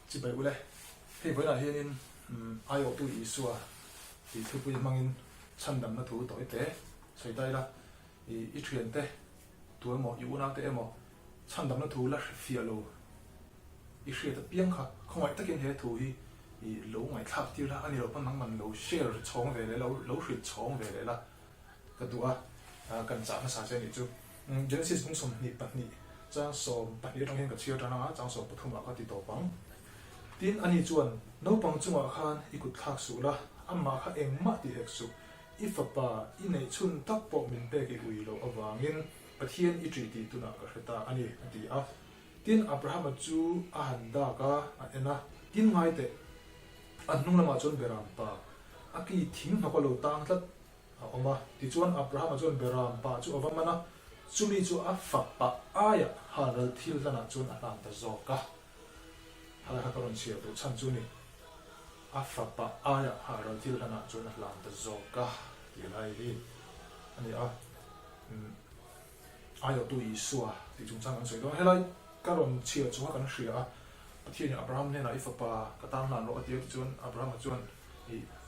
Chibai ule, hei vawiinah hianin aiawhtu Isua tih thupui hmangin chhandamna thu tawi te sawi ta ila, i thiante tu emaw, i unaute emaw chhandamna thu la hrefiah lo i hriat apiang kha khawngaih takin he thu hi i lo ngaihthlak tir la, a ni lo pawn nangman lo share chhawng ve leh la, lo hrilh chhawng ve leh la ka duh a, kan chah hmasa che a nih chu. Genesis bung 22 chang 12 atang hian ka chhiar tan anga chang 13 ah ka ti tawp ang. Tin, ani chuan, Naupang chungah khan i kut thlak suh la, amah kha engmah ti hek suh. I fapa i neih chhun tak pawh min pek i ui loh avangin Pathian i ṭih tih tunah ka hre ta a ni, a ti a. Tin, Abrahama chu a han dak a, a en a. Tin, ngai teh, a hnung lamah chuan Beram pa, a ki thing hnawk a lo tang tlat a awm a. Tichuan, Abrahama chuan Beram pa chu a va man a, chumi chu a fapa aiah halral thil hlanah chuan a hlan ta zawk a. Halai kha ka rawn chhiar duh chhan chu ni. A fapa aiah halral thil hlanah chuan a hlan ta zawk a tih lai hi a ni a. Aiawhtu Isua tih chungchang kan sawi dawn a. Helai ka rawn chhiar chunga kan hria a, Pathianin Abraham hnenah i fapa ka tan hlan rawh a ti a tichuan Abrahama chuan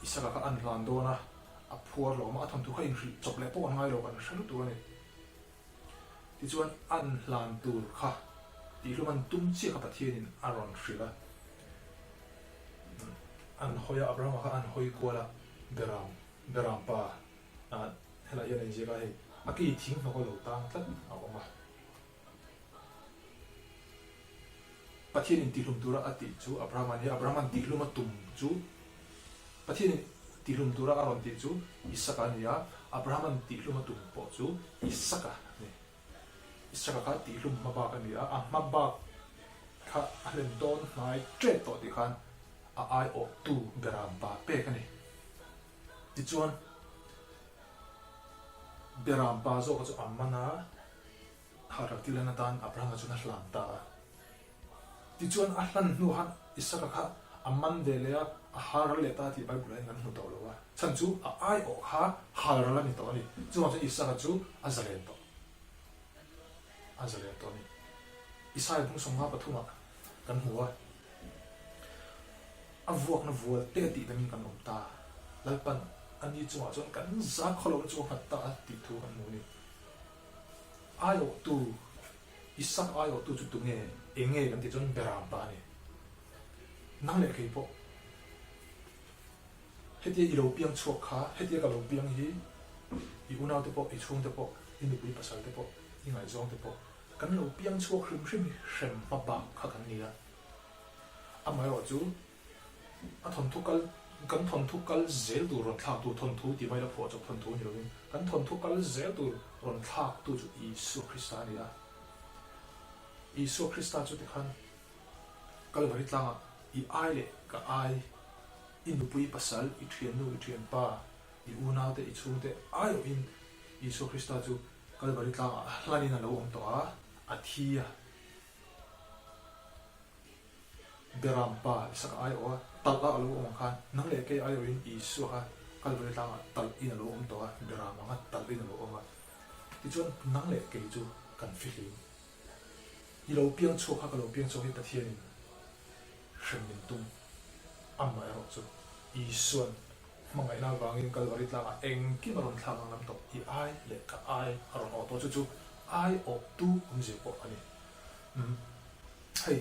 Isaka kha an hlan dawn a, a phuar lo awm a, a thawnthu kha inhrilh chawp leh pawh an ngai lo kan hre lutuk a ni. Tichuan an hlan tur kha tihlum an tum chiah kha Pathianin a rawn hrilh a, an hawi a, Abrahama kha an hawi kual a, Beram, Beram pa. Ah, helai hian a inziak a hei, a ki thing hnawk a lo tang tlat a awm a. Pathianin tihlum tura a tih chu Abraham a ni a, Abrahama'n tihlum a tum chu Pathianin tihlum tura a rawn tih chu Isaka a ni a, Abrahama'n tihlum a tum pawh chu Isaka a ni. Isaka kha tihlum hma bak a ni a, a hma bak kha a hlen dawn hnai tep tawh tih khan a aiawhtu Beram pa pek a ni. Tichuan, Beram pa zawka chu a man a, Harar tilan atan Abrahama chuan a hlan ta a. Tichuan, a hlan hnuah khan Isaka kha a man ve leh a, a halral leh ta tih Bible-ah hian kan hmu tawh lo a. Chhan chu a aiawh kha halral a ni tawh a ni. Chuvang chuan Isaka chu a zalen tawh. A zalen tawh a ni. Isaia bung 53 ah kan hmu a. A vuakna vual te tih dangin kan awm ta. Lalpan a ni chungah chuan kan za khaw lohna chu a nghat ta a tih thu kan hmu a ni. Aiawhtu, Isak aiawhtu chu tunge, eng nge kan tih chuan Beram pa a ni. Nang leh kei pawh hetia i lo piang chhuak kha, hetia ka lo piang hi i unaute pawh, i chhungte pawh, i nupui pasalte pawh, i ngaihzawngte pawh kan lo piang chhuak hrim hrim hi hrem hma bak kha kan ni a. Amaherawh chu a thawnthu kal, kan thawnthu kal zel tur rawn thlak tu, thawnthu tih mai la phuah chawp thawnthu ni lovin, kan thawnthu kal zel tur rawn thlak tu chu Isua Krista a ni a. Isua Krista chu tikhan Kalvari tlangah i ai leh ka ai, i nupui pasal, i thiannu, i thianpa, i unaute, i chhungte aiawhin Isua Krista chu Kalvari tlangah hlanin a lo awm tawh a, a thi a. Beram pa Isaka aiawh a, talh a a lo awm ang khan, nang leh kei aiawhin Isua kha Kalvari tlangah talh in a lo awm tawh a, Beram anga talh in a lo awm a. Tichuan nang leh kei chu kan fihlim. I lo piang chhuak kha ka lo piang chhuak hi Pathianin hrem min tum. Amaherawh chu Isua'n hmangaihna avangin Kalvari tlangah engkim a rawn thlak ang lam tawh, i ai leh ka ai a rawn awh tawh chu chu ai awhtu awmzia pawh a ni. Umm hei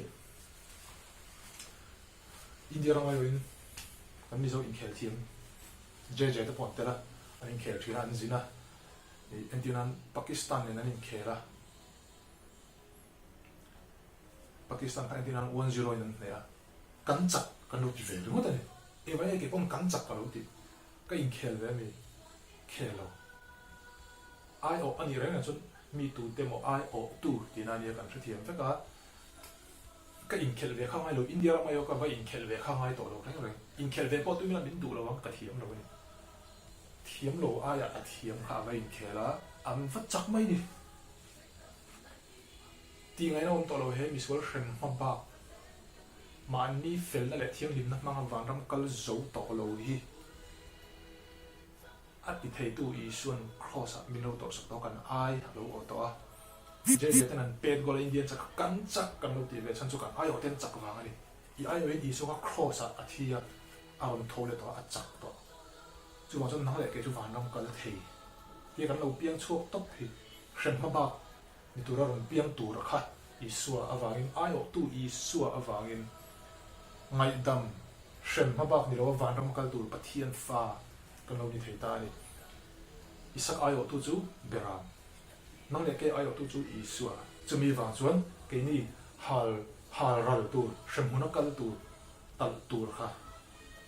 India ram aiawhin kan Mizo inkhel thiam JJ te pawh an tel a, an inkhel thin a, an zin a, ih entir nan Pakistan nen an inkhel a, Pakistan kha entir nan one zero in an hneh a, kan chak kan lo ti ve ringawt a ni. Engvangin nge kei pawn kan chak ka lo ti, ka inkhel ve ami khel lo. Ai awh a nih reng reng chuan mi tute maw ai awh tu tihna a nia kan hrethiam vek a, ka inkhelh ve kha ngai lo, India ram aiawh ka va inkhelh ve kha ngai tawh lo reng reng, inkhelh ve pawh tumila min duh lo ang ka thiam lo a ni, thiam lo aiah a thiam kha a va inkhel a, an va chak mai ni. Tih ngaihna awm tawh lo he misual hrem hma bak mahni felna leh thianghlimna hmanga vanram kal zo tawh lo hi. A ti theitu Isua'n Kraws-ah min lo tawrhsak tawh a, kan ai a lo aw tawh a. JJ ten an pet goal a, Indian chak kan chak kan lo tih ve chhan chu kan aiawh ten chak vang a ni. I aiawhin Isua kha Kraws-ah a thi a, a rawn tho leh tawh a, a chak tawh. Chuvang chuan nang leh kei chu vanram kal thei tia kan lo piang chhuak tawp hi hrem hma bak ni tura rawn piang tura kha Isua avangin, aiawhtu Isua avangin ngaihdam hrem hma bak ni loa vanram kal tur Pathian fa kan lo ni thei ta a ni. Isak aiawhtu chu Beram. Nang leh kei aiawhtu chu Isua. Chumi vang chuan keini hal hal ral tur, hremhmuna kal tur, talh tur kha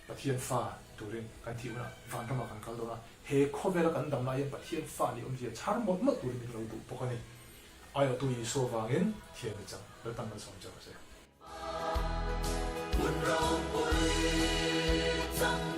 Pathian fa turin kan thih hunah vanramah kan kal dawn a. He khawvela kan dam lai hian Pathian fa nih awmzia chhar mawlh mawlh turin min lo duh bawk a ni. Aiawhtu Isua vangin thian ni chang Lalpan malsawm che rawh se. Hun ropui chang.